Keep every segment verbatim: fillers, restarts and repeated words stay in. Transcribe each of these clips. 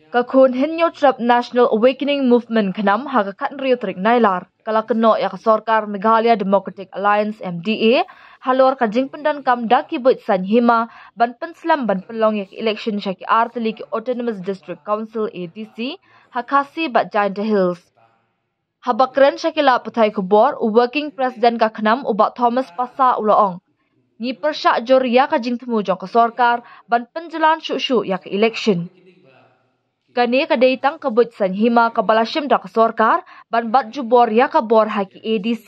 Ka khun Hynñiewtrep National Awakening Movement, KHNAM, ha ka khatnriew tarik Nailar ka la kynnoh ïa ka sorkar Meghalaya Democratic Alliance, M D A, halor ka jingpyndonkam da ki buit saiñ hima ban pynslem ban pynlong ïa ka election sha ki artylli ki Autonomous District Council, A D C, ha Khasi bad Jaintia Hills. Haba kren sha ki lad pathai khubor, u Working President ka KHNAM, u Bah Thomas Passah, u la ong, ngi pyrshah jur ïa ka jingthmu jong ka sorkar ban pynjlan shuh shuh ïa ka election. Kane ka dei tang ka buit saiñ hima kaba la shim da ka sorkar ban bat jubor ïa ka bor ha ki A D C.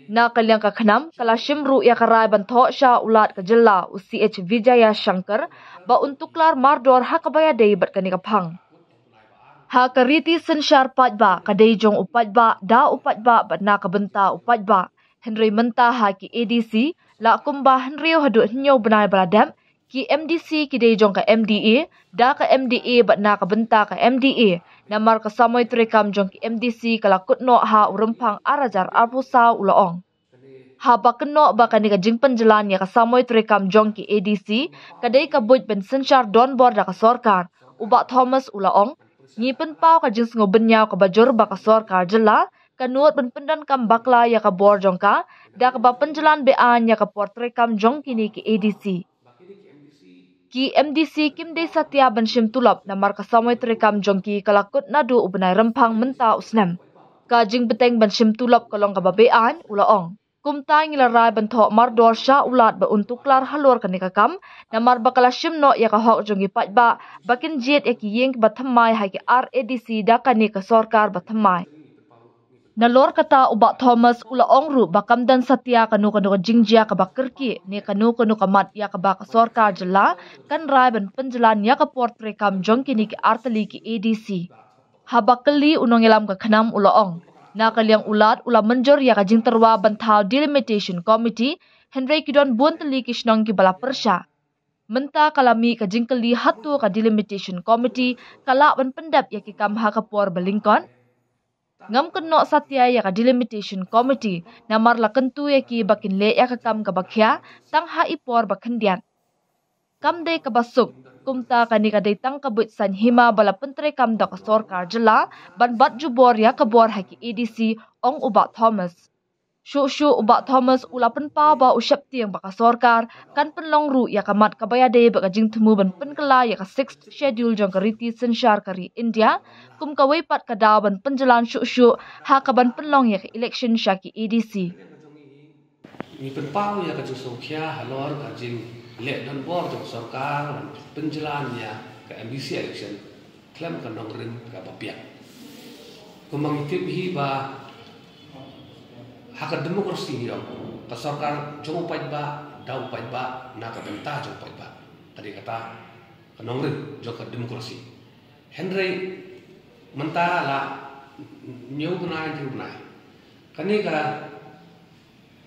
Na ka liang ka KHNAM, ka la shim ruh ïa ka rai ban thoh sha u Lat ka jylla, u C H Vijayashankar, ba un tuklar mardor ha kaba ïadei bad kane ka phang. Ha ka riti synshar paidbah, ka dei jong u paidbah, da u paidbah bad na ka bynta u paidbah. Hynrei mynta ha ki A D C, la kumba hynriew haduh hynñiew bnai ba la dep, ki M D C ki dei jong ka M D A, da ka M D A bad na ka bynta ka M D A. Namar ka samoi treikam jong ki M D C ka la kut noh ha u Rymphang ar hajar arphew saw, u la ong. Haba kynnoh ba kane ka jingpynjlan ïa ka samoi treikam jong ki A D C ka dei ka buit ban synshar donbor da ka sorkar, u Bah Thomas u la ong, ngi pynpaw ka jingsngewbynñiaw kaba jur ba ka sorkar jylla ka nud ban pyndonkam bakla ïa ka bor jong ka da kaba pynjlan be-aiñ ïa ka por treikam jong kine ki A D C. Ki M D C kim dei satia ban shim tulop namar ka samoi treikam jong ki ka la kut naduh u bnai Rymphang mynta u snem. Ka jingbteng ban shim tulop ka long kaba be-aiñ, u la ong. Kumta ngi la rai ban thoh mardor sha u Lat ba un tuklar halor kane ka kam, namar ba ka la shim noh ïa ka hok jong ki paidbah ba kin jied ïa ki ïing kiba thymmai ha ki ar A D C da kane ka sorkar ba thymmai. Nalor kata, u Bah Thomas u la ong ruh ba kam don satia kano kano ka jingjia kaba kyrkieh ne kano kano ka mat ïa kaba ka sorkar jylla kan rai ban pynjlan ïa ka por treikam jong kine ki artylli ki A D C. Haba kylli, u nongïalam ka KHNAM u la ong, na ka liang u Lat u la mynjur ïa ka jingtyrwa ban thaw Delimitation Committee, hynrei ki don bun tylli ki shnong kiba la pyrshah. Mynta ka la mih ka jingkylli, hato ka Delimitation Committee ka lah ban pyndep ïa ki kam ha ka por ba lyngkot? Ngam kynnoh satia ïa ka Delimitation Committee namar la kyntu ïa ki ba kin leh ïa ka kam kaba khia tang ha i por ba khyndiat. Kam dei kaba suk, kumta kane ka dei tang ka buit saiñ hima ba la pyntreikam da ka sorkar jylla ban bat jubor ïa ka bor ha ki A D C, ong u Bah Thomas. Shuh shuh u Bah Thomas u la pynpaw ba u sheptieng ba ka sorkar kan pynlong ruh ïa ka mat kaba ïadei bad ka jingthmu ban pynkylla ïa ka Sixth Schedule jong ka riti synshar ka ri India kum kawei pat ka daw ban pynjlan shuh shuh ha kaban pynlong ïa ka election sha ki A D C. Ngi pynpaw ïa ka jingsngewkhia halor ka jingleh donbor jong ka sorkar ban pynjlan ïa ka M D C election khlem ka nongrim kaba biang. Kumba ngi tip hi ba ha ka demokrasi ngi ong, ka sorkar jong u paidbah, da u paidbah, na ka bynta jong u paidbah. Ka dei kata ka nongrim jong ka demokrasi. Hynrei mynta la hynñiew bnai, hynriew bnai, kane ka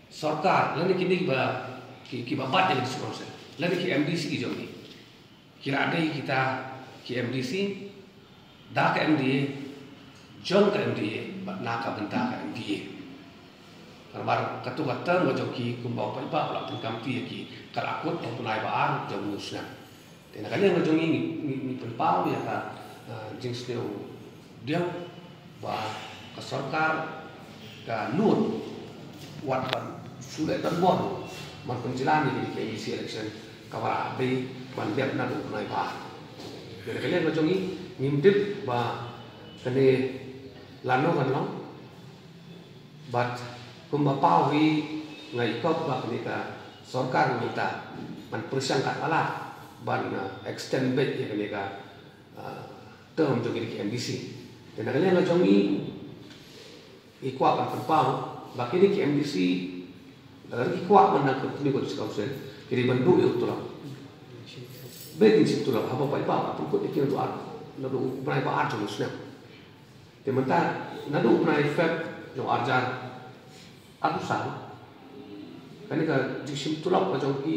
sorkar lane kine kiba, ki, kiba bat ïa ka district council lane ki M D C ki jong ngi, ki la dei kita ki M D C da ka M D A, jong ka M D A bad na ka bynta ka M D A. Namar katu ka term ka jong ki, kumba u paidbah u la pynkhamti ïa ki, ka la kut ha u bnai ba ar jong une u snem. Te na ka liang ka jong ngi, ngi, ngi pynpaw ïa ka, eh, jingsngewdiaw ba ka sorkar ka nud wat ban shu leh donbor ban pynjlan ïa kine ki M D C election, kaba la dei ban dep naduh u bnai ba ar. Te na ka liang ka jong ngi, ngim tip ba kane lano kan long. Bad kumba paw hi, nga i kop ba kane ka sorkar mynta ngan pyrshang katba lah ban, uh, extend beit ïa kane ka, uh, term jong kine ki M D C. Te na ka liang ka jong ngi, i kwah ban pynpaw ba kine ki M D C, lada ki kwah ban nang continue ka district council, ki dei ban duh ïa u tulop. Beit kin shim tulop, haba paidbah pynkut ïa ki naduh ar, naduh u bnai ba ar jong u snem. Te mynta naduh u bnai Feb jong ar hajar arphew saw, kane ka jingshim tulop ka jong ki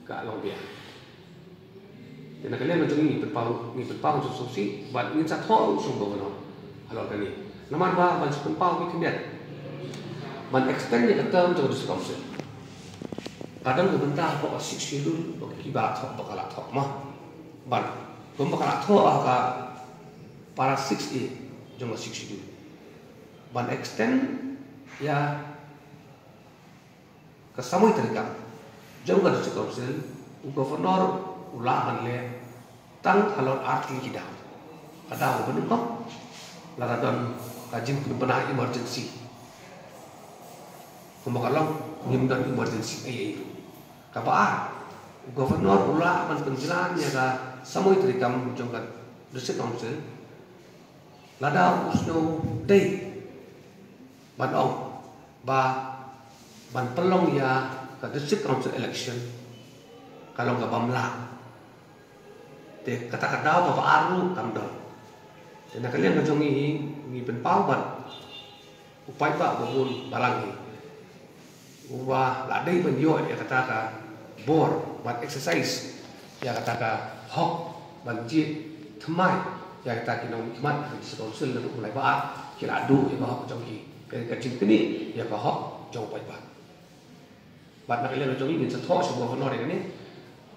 ka long biang. Te na ka liang ka jong ngi, ngi pynpaw, ngi pynpaw ka jingsngewsih bad ngin sa thoh ruh shuh ba kano halor kane. Namar ba ban shu pynpaw ki khyndiat ban extend ïa ka term jong ka district council, ka don ka bynta hapoh ka Sixth Schedule ba kiba la thoh, ba ka la thoh ma. Bad Kumba ka la thoh ha ka para six A jong ka Sixth Schedule ban extend ïa ka samoi treikam jong ka District Council, u Governor u lah ban leh tang halor artylli ki daw. Ka daw kaba nyngkong, lada don ka jingpynbna emergency. Kumba ka long, ngim don emergency ei ei ruh. Kaba ar, u Governor u lah ban pynjlan ïa ka samoi treikam jong ka District Council lada u sngew dei ban ong ba ban pynlong ïa ka District Council election ka long kaba ym lah. Te kata ka daw kaba ar ruh kam don. Te na ka liang ka jong ngi, ngi pynpaw bad u paidbah ba bun balang hi, uba la dei ban ïoh ïa kata ka bor ban exercise ïa kata ka hok ban jied thymmai ïa kita ki nongmihkhmat ha ka District Council naduh u lai ba ar, ki la duh ïa ka hok jong ki. Ka, ka jingknieh ïa ka hok jong u paidbah. Bad na ka liang jong ngi, ngin sa thoh sha u Governor ïa kane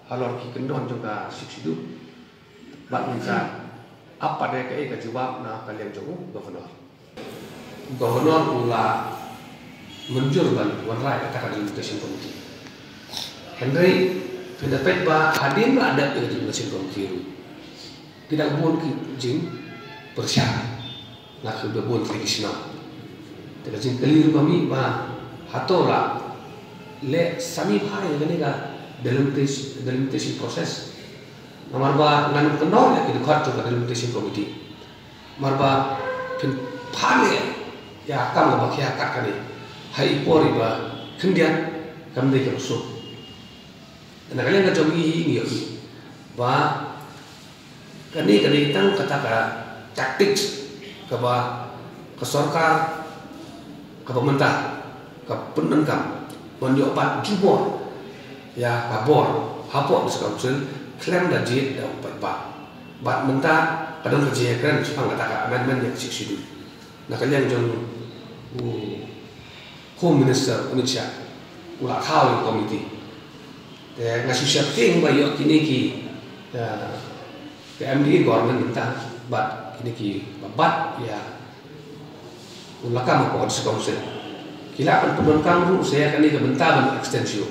halor ki kyndon jong ka Sixth Schedule. Bad ngin sa ap pat ïa kaei ka jubab na ka liang jong u Governor. U Governor u la mynjur ban wanrah ïa kata ka Delimitation Committee. Hynrei phin da peit ba hadien ba la dep ïa ka Delimitation Committee ruh, ki da bun ki jingpyrshah na ka bun tylli ki shnong. Te ka jingkylli ruh ka mih ba hato la leh sani bha ïa kane ka delimitation, delimitation process. Namar ba ngan kynnoh ïa ki dkhot jong ka Delimitation Committee. Namar ba phin phah leh ïa ka kam kaba khia kat kane ha i por iba khyndiat kam dei kaba suk. Na ka liang ka jong ngi, ngi ïohi ba kane ka dei tang kata ka tactics kaba ka sorkar kaba mynta ka pyndonkam ban ïoh bat jubor ïa ka bor hapoh District Council khlem da jied da u paidbah. Bad mynta ka don ka jingïakren shaphang kata ka amendment ïa ka Sixth Schedule. Na ka liang jong u Home Minister Amit Shah, u la thaw ïa ka committee. Te nga shu sheptieng ba ïoh kine ki, eh, ka M D A government mynta bad kine kiba bat ïa u lakam hapoh District Council, ki lah ban pyndonkam ruh sa ïa kane ka bynta ban extend shuh.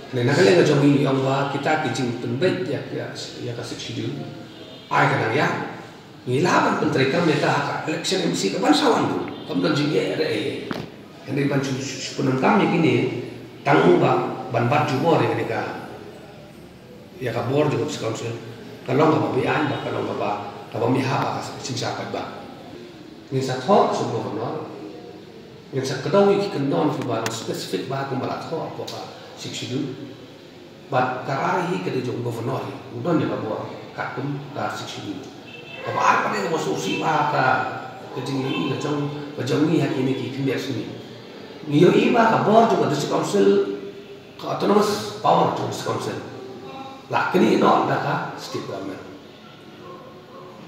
Hynrei na ka liang ka jong ngi, ngi ong ba kita ki jingpynbeit ïa, ïa, ïa ka Sixth Schedule, ai ka nang ïa ngi lah ban pyntreikam ïa ka ha ka election M C kaban sa wan ruh, kam don jingeh re. Hynrei ban shu, shu, shu pyndonkam ïa kine tang ba ban bat jubor ïa kane ka, ïa ka bor jong ka District Council, ka long kaba beaiñ bad ka long kaba, kaba mih ha ka synshar paidbah. Ngin sa thoh sha u Governor, ngin sa kdew ïa ki kyndon kiba long specific bha kumba la thoh hapoh ka Sixth Schedule. Bad ka rai hi ka dei jong u Governor hi, u don ïa ka bor katkum ka Sixth Schedule. Kaba ar pat kaba sngewsih bha ka, ka jingïohi ka jong, ka jong ngi ha kine ki khyndiat sngi. Ngi ïohi ba ka bor jong ka District Council, ka autonomous power jong ka District Council, la knieh noh da ka State Government.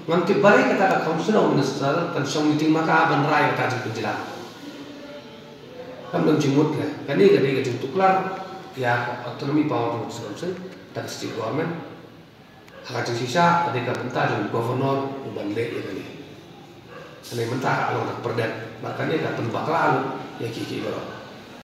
Ngam tip balei kata ka Council of Minister kan shong meeting ma ka ban rai ïa kata jingpynjlan. Kam don jingmut leh. Kane ka dei ka jingtuklar ïa ka autonomy power jong ka District Council da ka State Government. Ha ka jingshisha ka dei ka bynta jong u Governor u ban leh ïa kane. Kane mynta ka long ka pyrdet bad kane ka pynbakla lut ïa kiei kiei baroh.